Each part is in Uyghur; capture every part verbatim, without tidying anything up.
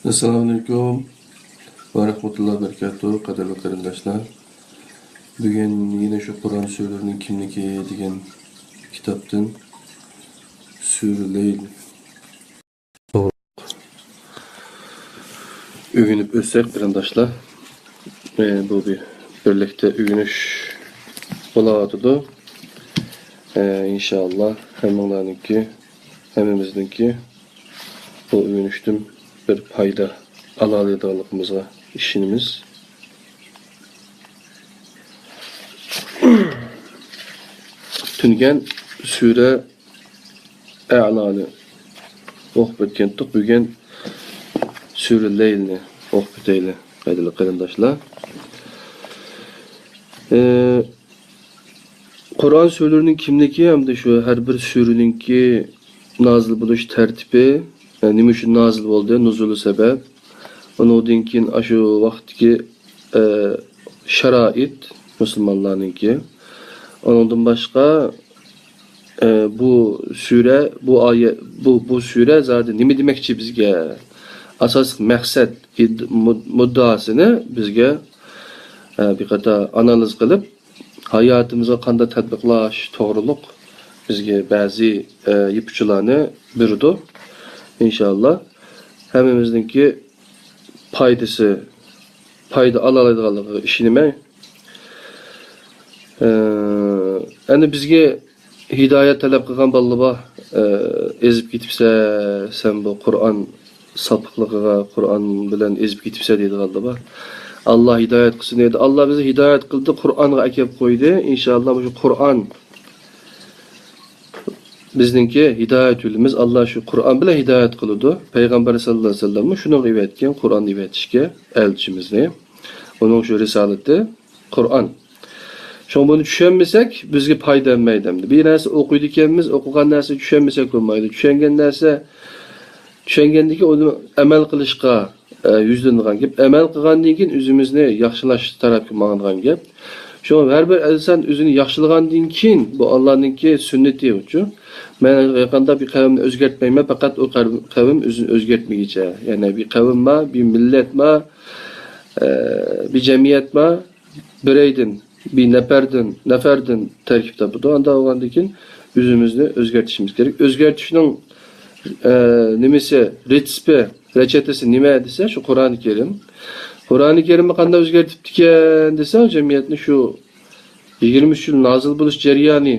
ئەسسالامۇئەلەيكۇم ۋە رەھمەتۇللاھى ۋە بەرىكاتۇھ، قەدىرلىك قېرىنداشلار. بۈگۈن يەنە شۇ قۇرئان سۈرىلىرىنىڭ كىملىكى دېگەن كىتابتىن سۈرە لەيل ئۆگىنىپ ئۆتسەك، قېرىنداشلار، ئە، بۇ بىر بىرلىكتە ئۆگىنىش بولاۋاتىدۇ. ئە، ئىنشائاللا، ھەممىڭلارنىڭكى، ھەممىمىزنىڭكى بۇ ئۆگىنىشتىن بىر پايدا ئالالايدىغانلىقىمىزغا ئىشىنىمىز. تۈنۈگۈن سۈرە ئەلانى ئوقۇپ ئۆتكەنتۇق. بۈگۈن سۈرە لەيلنى ئوقۇپ ئۆتەيلى، قەدىرلىك قېرىنداشلار. ئى، قۇرئان سۈرىلىرىنىڭ كىملىكى ھەمدە شۇ ھەر بىر سۈرىنىڭكى نازىل بولۇش تەرتىپى، ئە، نېمە ئۈچۈن نازىل بولدى، نۇزۇلى سەۋەب، ئۇنىڭدىن كېيىن ئاشۇ ۋاقىتتىكى، ئە، شارائىت مۇسۇلمانلارنىڭكى. ئۇنىڭدىن باشقا، ئە، بۇ سۈرە، بۇ ئايە-، بۇ، بۇ سۈرە زادى نېمە دېمەكچى بىزگە؟ ئاساسلىق مەقسەت، ئىد-، مۇد-، مۇددىئاسىنى بىزگە، ئە، بىر قاتار ئانالىز قىلىپ، ھاياتىمىزغا قانداق تەتبىقلاش توغرۇلۇق بىزگە بەزى، ئە، يىپ ئۇچلارنى بېرىدۇ. ئىنشائاللا، ھەممىمىزنىڭكى پايدىسى، پايدا ئالالايدىغانلىقىغا ئىشىنىمەن. ئە، ئەنە بىزگە ھىدايەت تەلەپ قىلغان بالىلار بار. ئە، ئېزىپ كېتىپسەن سەن بۇ قۇرئان ساپلىقىغا، قۇرئان بىلەن ئېزىپ كېتىپسەن دەيدىغانلار بار. ئاللا ھىدايەت قىلسۇن دەيدۇ. ئاللا بىزنى ھىدايەت قىلدى، قۇرئانغا ئەكەپ قويدى. ئىنشائاللا، مۇشۇ قۇرئان بىزنىڭكى ھىدايەت يولىمىز. ئاللا شۇ قۇرئان بىلەن ھىدايەت قىلىدۇ. پەيغەمبەر ساللاللاھۇ ئەلەيھى ۋەسەللەممۇ شۇنىڭغا ئەۋەتكەن، قۇرئان ئەۋەتىشكە ئەلچىمىزنى. ئۇنىڭ شۇ رىسالىتى قۇرئان. شۇڭا بۇنى چۈشەنمىسەك، بىزگە پايدا بەرمەيدۇ. بىر نەرسە ئوقۇيدىكەنمىز، ئوقۇغان نەرسە چۈشەنمىسەك بولمايدۇ. چۈشەنگەن نەرسە، چۈشەنگەندىن كېيىن ئۇنى ئەمەل قىلىشقا، ئە، يۈزلىنىدىغان گەپ. ئەمەل قىلغاندىن كېيىن ئۆزىمىزنى ياخشىلاش تەرەپكە ماڭىدىغان گەپ. شۇڭا ھەر بىر ئىنسان ئۆزىنى ياخشىلىغاندىن كېيىن، بۇ ئاللانىڭكى سۈننىتى ئۇچۇ. مەن ھېچقانداق بىر قەۋمنى ئۆزگەرتمەيمەن، پەقەت ئۇ قەۋ-، قەۋم ئۆزىنى ئۆزگەرتمىگۈچە. يەنى بىر قەۋم بار، بىر مىللەت بار، ئە، بىر جەمئىيەت بار، بىرەيدىن، بىر نەپەردىن، نەپەردىن تەركىب تاپىدۇ. ئانداق بولغاندىن كېيىن ئۆزىمىزنى ئۆزگەرتىشىمىز كېرەك. ئۆزگەرتىشنىڭ، ئە، نېمىسى، رېتسېپى، رېچېتىسى نېمە دېسە، شۇ قۇرئانى كەرىم. قۇرئانى كەرىمنى قانداق ئۆزگەرتىپتىكەن دېسەڭ، جەمئىيەتنى شۇ يىگىرمە ئۈچ يىل نازىل بولۇش جەريانى،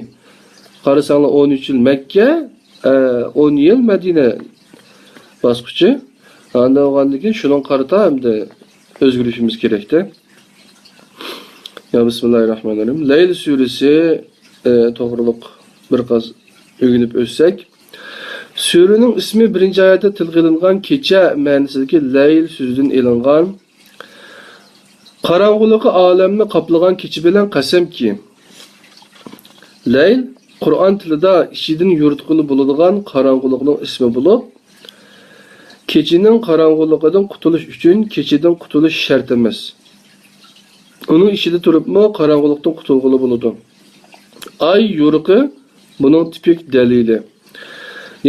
قارىساڭلار، ئون ئۈچ يىل مەككە، ئە، ئون يىل مەدىنە باسقۇچى. ئاندىن بولغاندىن كېيىن شۇنىڭغا قارىتا ئەمدى ئۆزگىرىشىمىز كېرەكتە. يا، بىسمىللاھىررەھمانىررەھىم. لەيل سۈرىسى، ئە، توغرۇلۇق بىر قاز ئۆگىنىپ ئۆتسەك. سۈرىنىڭ ئىسمى بىرىنچى ئايەتتە تىلغا ئېلىنغان كېچە مەنىسىدىكى لەيل سۆزىدىن ئېلىنغان. قاراڭغۇلۇقى ئالەمنى قاپلىغان كېچە بىلەن قەسەمكى. لەيل قۇرئان تىلىدا ئىچىدىن يورۇتقىلى بولىدىغان قاراڭغۇلۇقنىڭ ئىسمى بولۇپ، كېچىنىڭ قاراڭغۇلۇقىدىن قۇتۇلۇش ئۈچۈن كېچىدىن قۇتۇلۇش شەرت ئەمەس. ئۇنىڭ ئىچىدە تۇرۇپمۇ قاراڭغۇلۇقتىن قۇتۇلغىلى بولىدۇ. ئاي يورۇقى بۇنىڭ تىپىك دەلىلى.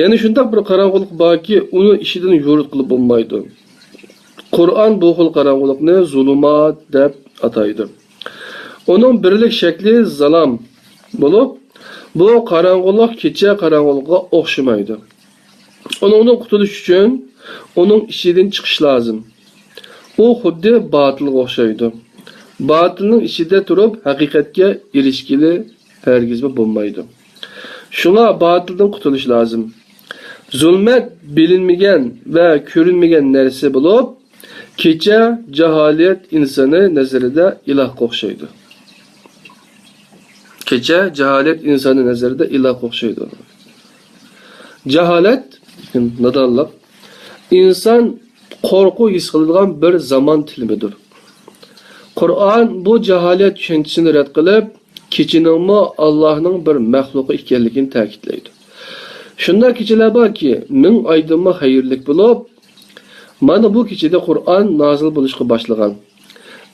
يەنە شۇنداق بىر قاراڭغۇلۇق باركى، ئۇنى ئىچىدىن يورۇتقىلى بولمايدۇ. قۇرئان بۇ خىل قاراڭغۇلۇقنى زۇلۇمات دەپ ئاتايدۇ. ئۇنىڭ بىرلىك شەكلى زالام بولۇپ، بۇ قاراڭغۇلۇق كېچە قاراڭغۇلۇقىغا ئوخشىمايدۇ. ئۇنىڭدىن قۇتۇلۇش ئۈچۈن ئۇنىڭ ئىچىدىن چىقىش لازىم. ئۇ خۇددى باتىلغا ئوخشايدۇ. باتىلنىڭ ئىچىدە تۇرۇپ ھەقىقەتكە ئېرىشكىلى ھەرگىزمۇ بولمايدۇ. شۇڭا باتىلدىن قۇتۇلۇش لازىم. زۇلمەت بىلىنمىگەن ۋە كۆرۈنمىگەن نەرسە بولۇپ، كېچە جاھالەت ئىنسانى نەزىرىدە ئىلاھقا ئوخشايدۇ. كېچە جاھالەت ئىنسانى نەزىرىدە ئىلاھقا ئوخشايدۇ. جاھالەت، نادانلىق، ئىنسان قورقۇ ھېس قىلىدىغان بىر زامان تىلىمىدۇر. قۇرئان بۇ جاھالەت چۈشەنچىسىنى رەت قىلىپ، كېچىنىڭمۇ ئاللاھنىڭ بىر مەخلۇقى ئىكەنلىكىنى تەكىتلەيدۇ. شۇنداق كېچىلەر باركى، مىڭ ئايدىنمۇ خەيرلىك بولۇپ، مانا بۇ كېچىدە قۇرئان نازىل بولۇشقا باشلىغان.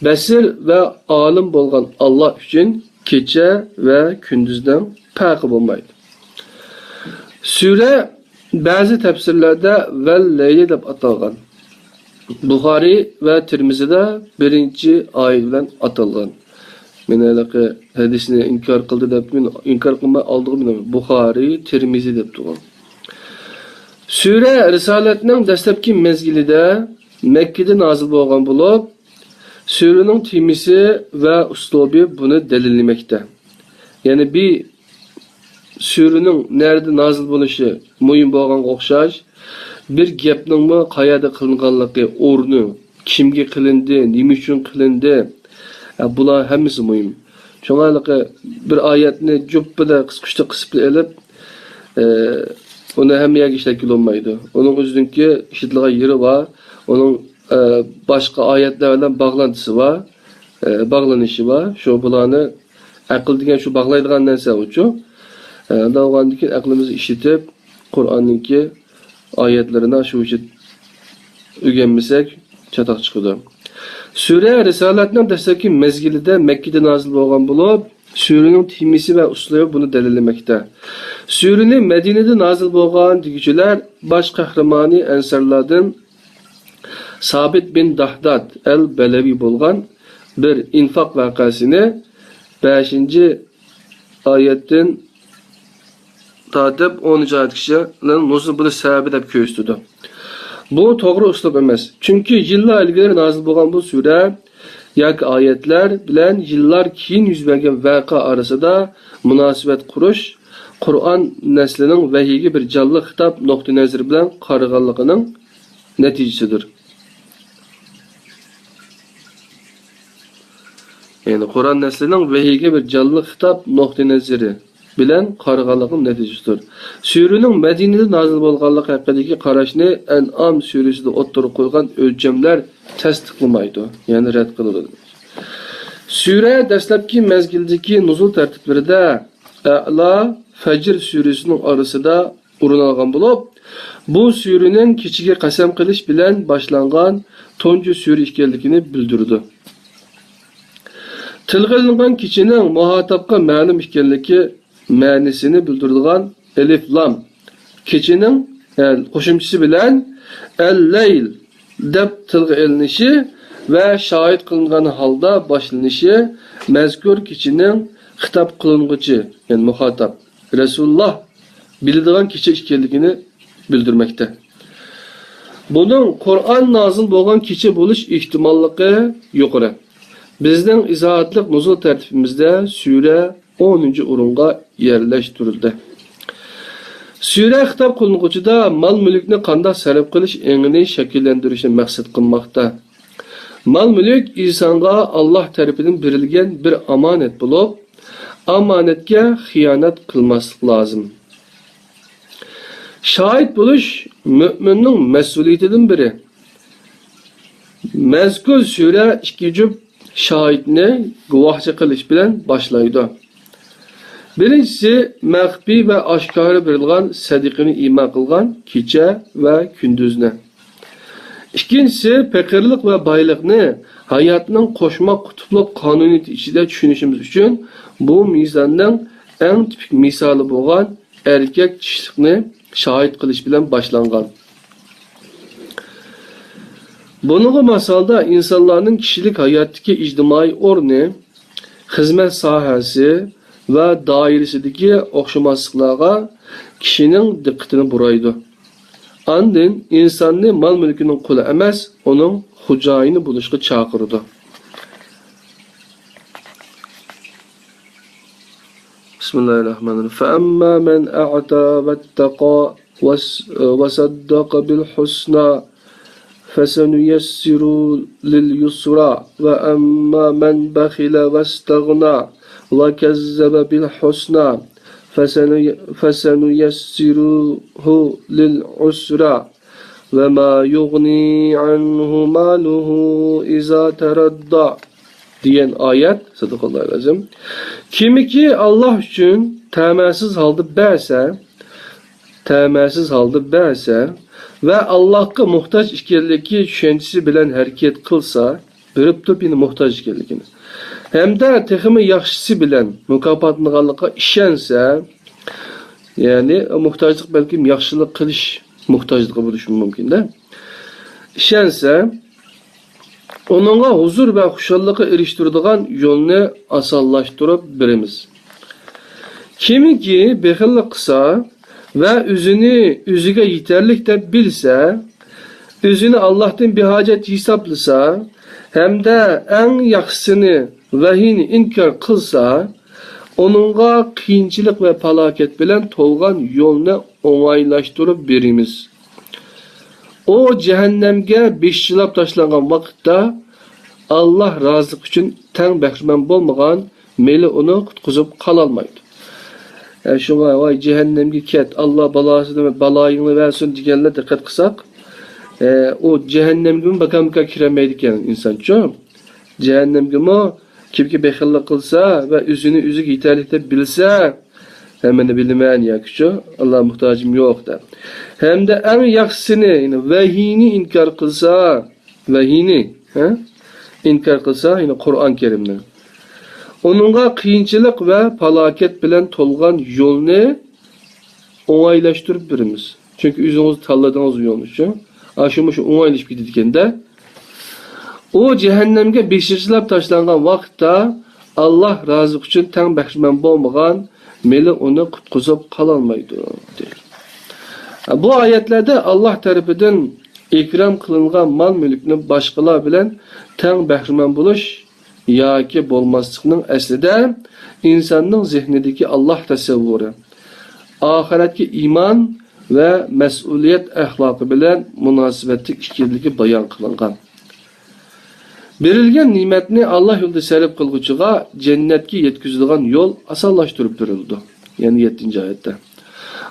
بەسىر ۋە ئالىم بولغان ئاللا ئۈچۈن كېچە ۋە كۈندۈزنىڭ پەرقى بولمايدۇ. سۈرە بەزى تەپسىرلەردە ۋەل لەيلى دەپ ئاتالغان. بۇخارىي ۋە تىرمىزىدە بىرىنچى ئايەت بىلەن ئاتالغان. مەن ھېلىقى ھەدىسنى ئىنكار قىلدى دەپ، مەن ئىنكار قىلماي ئالدىغا مېنىڭ بۇخارىي، تىرمىزى دەپ تۇرغان. سۈرە رىسالەتنىڭ دەسلەپكى مەزگىلىدە مەككىدە نازىل بولغان بولۇپ، سۈرىنىڭ تېمىسى ۋە ئۇسلۇبى بۇنى دەلىللىمەكتە. يەنى بىر سۈرىنىڭ نەدە نازىل بولۇشى مۇھىم بولغانغا ئوخشاش، بىر گەپنىڭمۇ قەيەردە قىلىنغانلىقى، ئورنى، كىمگە قىلىندى، نېمە ئۈچۈن قىلىندى، ئە، بۇلار ھەممىسى مۇھىم. شۇڭا ھېلىقى بىر ئايەتنى جۈپپىدە قىسقۇچتا قىسىپلا ئېلىپ، ئە، ئۇنى ھەممە يەرگە ئىشلەتكىلى بولمايدۇ. ئۇنىڭ ئۆزىنىڭكى ئىشلىتىدىغان يېرى بار، ئۇنىڭ، ئە، باشقا ئايەتلەر بىلەن باغلانتىسى بار، ئە، باغلىنىشى بار. شۇ بۇلارنى ئەقىل دېگەن شۇ باغلايدىغان نەرسە ئۇچۇ. ئە، ئۇنداق بولغاندىن كېيىن ئەقلىمىزنى ئىشلىتىپ، قۇرئاننىڭكى ئايەتلىرىنى شۇ ئۈچۈن ئۆگەنمىسەك، چاتاق چىقىدۇ. سۈرە رىسالەتنىڭ دەسلەپكى مەزگىلىدە مەككىدە نازىل بولغان بولۇپ، سۈرىنىڭ تېمىسى ۋە ئۇسلۇبى بۇنى دەلىللىمەكتە. سۈرىنى مەدىنىدە نازىل بولغان دېگۈچىلەر باش قەھرىمانى ئەنسارلاردىن سابىت بىن داھداد ئەل بەلەۋى بولغان بىر ئىنفاق ۋەقەسىنى بەشىنچى ئايەتتىن تارتىپ ئونىنچى ئايەتكىچە نۇزۇل بولۇش سەۋەبى دەپ كۆرسىتىدۇ. بۇ توغرا ئۇسلۇب ئەمەس. چۈنكى يىللار ئىلگىرى نازىل بولغان بۇ سۈرە ياكى ئايەتلەر بىلەن يىللار كېيىن يۈز بەرگەن ۋەقە ئارىسىدا مۇناسىۋەت قۇرۇش قۇرئان نەسلىنىڭ ۋەھىيگە بىر جانلىق خىتاب نۇقتىئىنەزىرى بىلەن قارىغانلىقىنىڭ نەتىجىسىدۇر. يەنى قۇرئان نەسلىنىڭ ۋەھىيگە بىر جانلىق خىتاب نۇقتىئىنەزىرى بىلەن قارىغانلىقىنىڭ نەتىجىسىدۇر. سۈرىنىڭ مەدىنىدە نازىل بولغانلىقى ھەققىدىكى قاراشنى ئەنئام سۈرىسىدە ئوتتۇرىغا قويغان ئۆلچەملەر تەستىقلىمايدۇ، يەنى رەت قىلىدۇ. سۈرە دەسلەپكى مەزگىلدىكى نۇزۇل تەرتىپلىرىدە ئەلا، فەجر سۈرىسىنىڭ ئارىسىدا ئورۇن ئالغان بولۇپ، بۇ سۈرىنىڭ كېچىگە قەسەم قىلىش بىلەن باشلانغان تۇنجى سۈرە ئىكەنلىكىنى بىلدۈرىدۇ. تىلغا ئېلىنغان كېچىنىڭ مۇخاتابقا مەلۇم ئىكەنلىكى مەنىسىنى بىلدۈرىدىغان ئەلىف لام، كېچىنىڭ، ئە، قوشۇمچىسى بىلەن ئەل-لەيل دەپ تىلغا ئېلىنىشى ۋە شاھىت قىلىنغان ھالدا باشلىنىشى مەزكۇر كېچىنىڭ خىتاب قىلىنغۇچى، يەنى مۇخاتاب، رەسۇلۇللاھ بىلىدىغان كېچە ئىكەنلىكىنى بىلدۈرمەكتە. بۇنىڭ قۇرئان نازىل بولغان كېچە بولۇش ئېھتىماللىقى يۇقىرى. بىزنىڭ ئىزاھاتلىق نۇزۇل تەرتىپىمىزدە سۈرە ئونىنچى ئورۇنغا يەرلەشتۈرۈلدى. سۈرە خىتاب قىلىنغۇچىدا مال-مۈلۈكنى قانداق سەرپ قىلىش ئېڭىنى شەكىللەندۈرۈشنى مەقسەت قىلماقتا. مال-مۈلۈك ئىنسانغا ئاللاھ تەرىپىدىن بېرىلگەن بىر ئامانەت بولۇپ، ئامانەتكە خىيانەت قىلماسلىق لازىم. شاھىت بولۇش مۆمىننىڭ مەسئۇلىيىتىدىن بىرى. مەزكۇر سۈرە ئىككى جۈپ شاھىتنى گۇۋاھچى قىلىش بىلەن باشلايدۇ. بىرىنچىسى، مەخپىي ۋە ئاشكارا بېرىلغان سەدىقىنى ئىما قىلغان كېچە ۋە كۈندۈزنى. ئىككىنچىسى، پېقىرلىق ۋە بايلىقنى ھاياتنىڭ قوشماق قۇتۇپلۇق قانۇنىيىتى ئىچىدە چۈشىنىشىمىز ئۈچۈن بۇ مىزاننىڭ ئەڭ تىپىك مىسالى بولغان ئەركەك چىشلىقنى شاھىت قىلىش بىلەن باشلانغان. بۇنىڭغا ماس ھالدا ئىنسانلارنىڭ كىشىلىك ھاياتتىكى ئىجتىمائىي ئورنى، خىزمەت ساھەسى ۋە دائىرىسىدىكى ئوخشىماسلىقلارغا كىشىنىڭ دىققىتىنى بۇرايدۇ. ئاندىن ئىنساننى مال-مۈلكىنىڭ قۇلى ئەمەس، ئۇنىڭ خوجايىنى بولۇشقا چاقىرىدۇ. بسم الله الرحمن الرحيم. فأما من أعطى واتقى وص-، وصدق بالحسنى فسنيسره لليسرى وأما من بخل واستغنى وكذب بالحسنى فسني-، فسنيسره للعسرى وما يغني عنه ماله إذا تردى دېگەن ئايەت، سەدىقەللاھۇل ئەزىم. كىمكى ئاللاھ ئۈچۈن تەمەسىز ھالدا بەرسە، تەمەسىز ھالدا بەرسە ۋە ئاللاھقا موھتاج ئىكەنلىكى چۈشەنچىسى بىلەن ھەرىكەت قىلسا، بېرىپ تۇرۇپ يەنە موھتاج ئىكەنلىكىنى ھەمدە تېخىمۇ ياخشىسى بىلەن مۇكاپاتلىنىدىغانلىقىغا ئىشەنسە، يەنى موھتاجلىق بەلكىم ياخشىلىق قىلىش موھتاجلىقى بولۇشى مۇمكىن-دە. ئىشەنسە، ئۇنىڭغا ھۇزۇر ۋە خۇشاللىققا ئېرىشتۈرىدىغان يولنى ئاسانلاشتۇرۇپ بېرىمىز. كىمكى بېخىللىق قىلسا ۋە ئۆزىنى ئۆزىگە يېتەرلىك دەپ بىلسە، ئۆزىنى ئاللاھتىن بىھاجەت ھېسابلىسا ھەمدە ئەڭ ياخشىسىنى ۋەھىينى ئىنكار قىلسا، ئۇنىڭغا قىيىنچىلىق ۋە پالاكەت بىلەن تولغان يولنى ئوڭايلاشتۇرۇپ بېرىمىز. ئۇ جەھەننەمگە بېشى چىلاپ تاشلانغان ۋاقىتتا، ئاللاھ رازىلىقى ئۈچۈن تەڭ بەھرىمەن بولمىغان مېلى ئۇنى قۇتقۇزۇپ قالالمايدۇ. ئە، شۇڭا، ۋاي جەھەننەمگە كەت، ئاللاھ بالاسىنى، بالايىڭنى بەرسۇن دېگەنلەر دىققەت قىلساق، ئە، ئۇ جەھەننەمگىمۇ بىكار-بىكار كىرەلمەيدىكەن ئىنسانچۇ. جەھەننەمگىمۇ كىمكى بېخىللىق قىلسا ۋە ئۆزىنى ئۆزىگە يېتەرلىك دەپ بىلسە، ھەممىنى بىلىمەن ياكىچۇ، ئاللاھ موھتاجىم يوق دەپ. ھەمدە ئەڭ ياخشىسىنى، يەنى ۋەھىينى ئىنكار قىلسا، ۋەھىينى، ھە؟ ئىنكار قىلسا، يەنى قۇرئان كەرىمنى. ئۇنىڭغا قىيىنچىلىق ۋە پالاكەت بىلەن تولغان يولنى ئوڭايلاشتۇرۇپ بېرىمىز. چۈنكى ئۆزىڭىز تاللىدىڭىز ئۇ يولنى شۇ. ئاشۇ مۇشۇ ئوڭايلىشىپ كېتىدىكەن-دە. ئۇ جەھەننەمگە بېشى چىلاپ تاشلانغان ۋاقىتتا ئاللاھ رازىلىقى ئۈچۈن تەڭ بەھرىمەن بولمىغان مېلى ئۇنى قۇتقۇزۇپ قالالمايدۇ، دەيدۇ. بۇ ئايەتلەردە ئاللاھ تەرىپىدىن ئىكرام قىلىنغان مال-مۈلۈكنى باشقىلار بىلەن تەڭ بەھرىمەن بولۇش ياكى بولماسلىقنىڭ ئەسلىدە ئىنساننىڭ زېھنىدىكى ئاللاھ تەسەۋۋۇرى، ئاخىرەتكە ئىمان ۋە مەسئۇلىيەت ئەخلاقى بىلەن مۇناسىۋەتلىك ئىكەنلىكى بايان قىلىنغان. بېرىلگەن نېمەتنى ئاللاھ يولىدا سەرپ قىلغۇچىغا جەننەتكە يەتكۈزىدىغان يول ئاسانلاشتۇرۇپ بېرىلىدۇ. يەنى يەتتىنچى ئايەتتە.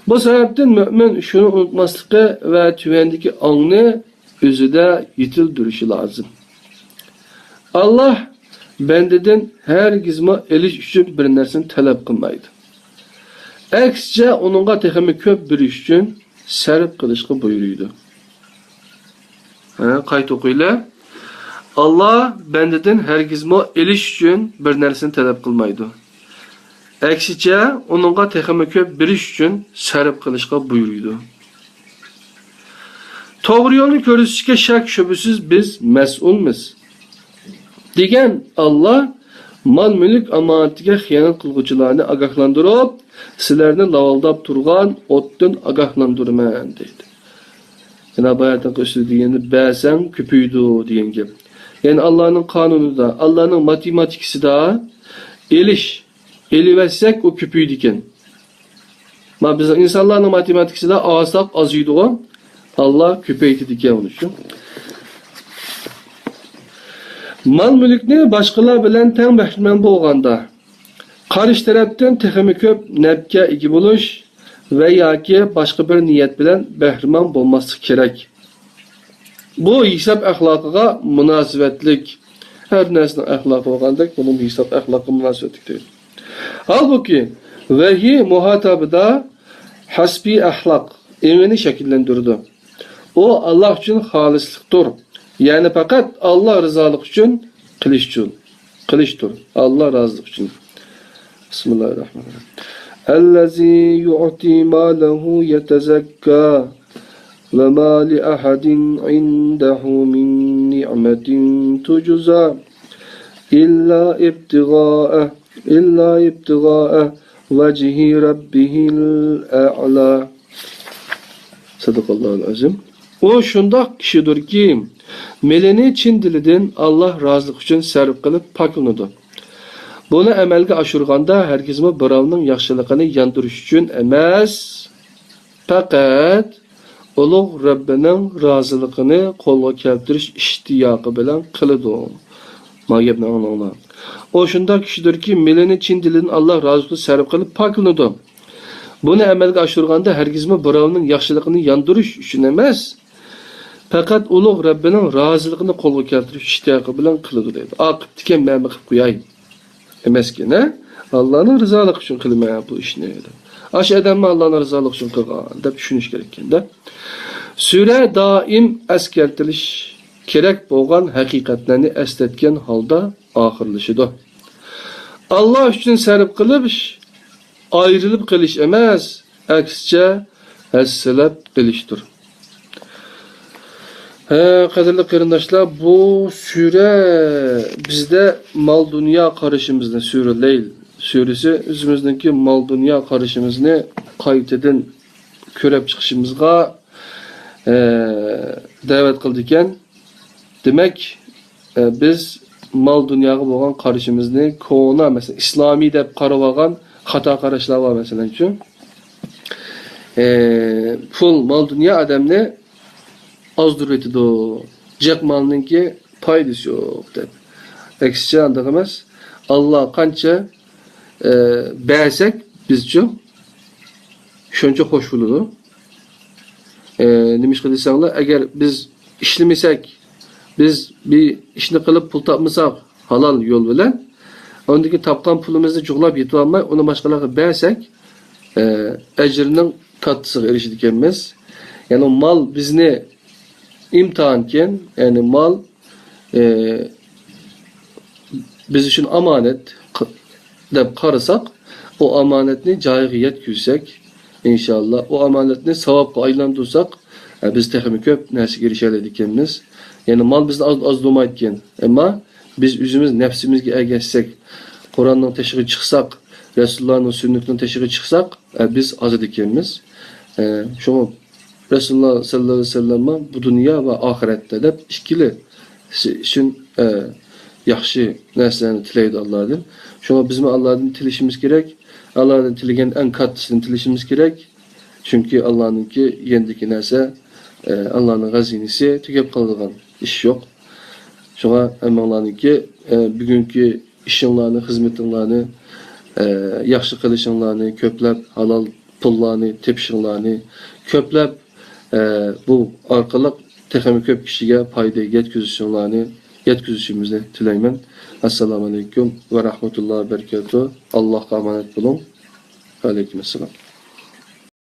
بۇ سەۋەبتىن مۆمىن شۇنى ئۇنتۇماسلىقى ۋە تۆۋەندىكى ئاڭنى ئۆزىدە يېتىلدۈرۈشى لازىم. ئاللاھ بەندىدىن ھەرگىزمۇ ئېلىش ئۈچۈن بىر نەرسىنى تەلەپ قىلمايدۇ. ئەكسىچە، ئۇنىڭغا تېخىمۇ كۆپ بېرىش ئۈچۈن سەرپ قىلىشقا بۇيرۇيدۇ. ھە، قايتا ئوقۇيلى. ئاللاھ بەندىدىن ھەرگىزمۇ ئېلىش ئۈچۈن بىر نەرسىنى تەلەپ قىلمايدۇ. ئەكسىچە، ئۇنىڭغا تېخىمۇ كۆپ بېرىش ئۈچۈن سەرپ قىلىشقا بۇيرۇيدۇ. توغرا يولنى كۆرسىتىشكە شەك-شۈبھىسىز بىز مەسئۇلمىز، دېگەن ئاللاھ مال-مۈلۈك ئامانىتىگە خىيانەت قىلغۇچىلارنى ئاگاھلاندۇرۇپ، سىلەرنى لاۋۇلداپ تۇرغان ئوتتىن ئاگاھلاندۇرىمەن، دەيدۇ. يەنە باياتىنقى ئۈستىدە دېگەندە، بەرسەڭ كۆپىيىدۇ دېگەن گەپ. يەنى ئاللانىڭ قانۇنىدا، ئاللانىڭ ماتېماتىكىسىدا ئېلىش، ئېلىۋەتسەك ئۇ كۆپىيىدىكەن. ما بىزنىڭ ئىنسانلارنىڭ ماتېماتىكىسىدا ئالساق ئازىيىدىغۇ، ئاللا كۆپەيتىدىكەن ئۇنى شۇ. مال-مۈلۈكنى باشقىلار بىلەن تەڭ بەھرىمەن بولغاندا، قارشى تەرەپتىن تېخىمۇ كۆپ نەپكە ئىگە بولۇش ۋە ياكى باشقا بىر نىيەت بىلەن بەھرىمەن بولماسلىق كېرەك. بۇ ھېساب ئەخلاقىغا مۇناسىۋەتلىك. ھەر نەرسىنىڭ ئەخلاقى بولغاندەك، بۇنىڭ ھېساب ئەخلاقىغا مۇناسىۋەتلىك دەيدۇ. ھالبۇكى، ۋەھىي مۇھاتابىدا ھەسبىي ئەخلاق ئېڭىنى شەكىللەندۈرىدۇ. ئۇ ئاللا ئۈچۈن خالىسلىقتۇر. يەنى پەقەت ئاللا رىزالىقى ئۈچۈن قىلىشچۇ-، قىلىشتۇر. ئاللا رازىلىقى ئۈچۈن. بىسمىللاھىررەھمانىررەھىم. الذي يؤتي ماله يتزكى وما لأحد عنده من نعمة تجزى إلا ابتغاء، إلا ابتغاء وجه ربه الأعلى. صدق الله العظيم. ئۇ شۇنداق كىشىدۇركى، مېلىنى چىن دىلىدىن ئاللا رازىلىقى ئۈچۈن سەرپ قىلىپ پاكلىنىدۇ. بۇنى ئەمەلگە ئاشۇرغاندا ھەرگىزمۇ بىراۋنىڭ ياخشىلىقىنى ياندۇرۇش ئۈچۈن ئەمەس، پەقەت ئۇلۇغ رەببىنىڭ رازىلىقىنى قولغا كەلتۈرۈش ئىشتىياقى بىلەن قىلىدۇ. مانا گەپنى ئاڭلاڭلار. ئۇ شۇنداق كىشىدۇركى، مېلىنى چىن دىلىدىن ئاللا رازىلىقى ئۈچۈن سەرپ قىلىپ پاكلىنىدۇ. بۇنى ئەمەلگە ئاشۇرغاندا ھەرگىزمۇ بىراۋنىڭ ياخشىلىقىنى ياندۇرۇش ئۈچۈن ئەمەس، پەقەت ئۇلۇغ رەببىنىڭ رازىلىقىنى قولغا كەلتۈرۈش ئىشتىياقى بىلەن قىلىدۇ دەيدۇ. ئاقىپتىكەن مەن قىلىپ قوياي ئەمەسكەن، ھە؟ ئاللانىڭ رىزالىقى ئۈچۈن قىلىمەن بۇ ئىشنى دەپ. ئاشۇ ئادەممۇ ئاللانىڭ رىزالىقى ئۈچۈن قىلغان دەپ چۈشىنىش كېرەككەن-دە. سۈرە دائىم ئەسكەرتىلىش كېرەك بولغان ھەقىقەتلەرنى ئەسلەتكەن ھالدا ئاخىرلىشىدۇ. ئاللا ئۈچۈن سەرپ قىلىش ئايرىلىپ قېلىش ئەمەس، ئەكسىچە ھەسسىلەپ قېلىشتۇر. ھە، قەدىرلىك قېرىنداشلار، بۇ سۈرە بىزدە مال-دۇنيا قارىشىمىزنى، سۈرە لەيل سۈرىسى ئۆزىمىزنىڭكى مال-دۇنيا قارىشىمىزنى قايتىدىن كۆرۈپ چىقىشىمىزغا، ئە، دەۋەت قىلىدىكەن. دېمەك، ئە، بىز مال-دۇنياغا بولغان قارىشىمىزنى كونا، مەسىلەن، ئىسلامىي دەپ قارىۋالغان خاتا قاراشلار بار، مەسىلەنچۇ. ئە، پۇل، مال-دۇنيا ئادەمنى ئازدۇرۇۋېتىدۇ. جىق مالنىڭكى پايدىسى يوق دەپ. ئەكسىچە ئانداق ئەمەس. ئاللا قانچە، ئە، بەرسەك بىزچۇ، شۇنچە خوش بولىدۇ. ئە، نېمىشقا دېسەڭلار، ئەگەر بىز ئىشلىمىسەك، بىز بىر ئىشنى قىلىپ پۇل تاپمىساق، ھالال يول بىلەن، ئاندىن كېيىن تاپقان پۇلىمىزنى جۇغلاپ يېتىۋالماي، ئۇنى باشقىلارغا بەرسەك، ئە، ئەجرىنىڭ تاتلىسىغا ئېرىشىدىكەنمىز. يەنى مال بىزنى ئىمتىھانكەن، يەنى مال، ئە، بىز ئۈچۈن ئامانەت ق-، دەپ قارىساق، ئۇ ئامانەتنى جايىغا يەتكۈزسەك، ئىنشاللا، ئۇ ئامانەتنى ساۋابقا ئايلاندۇرساق، ئە، بىز تېخىمۇ كۆپ نەرسىگە ئېرىشەلەيدىكەنمىز. يەنى مال بىزنى ئاز-، ئازدۇرمايدىكەن. ئەمما بىز ئۆزىمىز نەپسىمىزگە ئەگەشسەك، قۇرئاننىڭ تېشىغا چىقساق، رەسۇلۇللانىڭ سۈننىتىنىڭ تېشىغا چىقساق، ئە، بىز ئازىدىكەنمىز. ئە، شۇڭا رەسۇلۇللا سەللەللاھۇ ئەلەيھى ۋەسەللەممۇ بۇ دۇنيا ۋە ئاخىرەتتە دەپ ئىككىلى ئۈچۈن، ئە، ياخشى نەرسىلەرنى تىلەيدۇ ئاللادىن. شۇڭا بىزمۇ ئاللادىن تىلىشىمىز كېرەك. ئاللادىن تىلىگەن ئەڭ كاتتىسىنى تىلىشىمىز كېرەك. چۈنكى ئاللانىڭكى يېنىدىكى نەرسە، ئە، ئاللانىڭ خەزىنىسى، تۈگەپ قالىدىغان ئىش يوق. شۇڭا ھەممىڭلارنىڭكى، ئە، بۈگۈنكى ئىشىڭلارنى، خىزمىتىڭلارنى، ئە، ياخشى قىلىشىڭلارنى، كۆپلەپ ھالال پۇللارنى تېپىشىڭلارنى، كۆپلەپ، ئە، بۇ ئارقىلىق تېخىمۇ كۆپ كىشىگە پايدا يەتكۈزۈشۈڭلارنى، يەتكۈزۈشىمىزنى تىلەيمەن. ئەسسالامۇ ئەلەيكۇم ۋە رەھمەتۇللاھى ۋە بەرىكاتۇھ. ئاللاھقا ئامانەت بولۇڭ. ۋە ئەلەيكۇم ئەسسالام.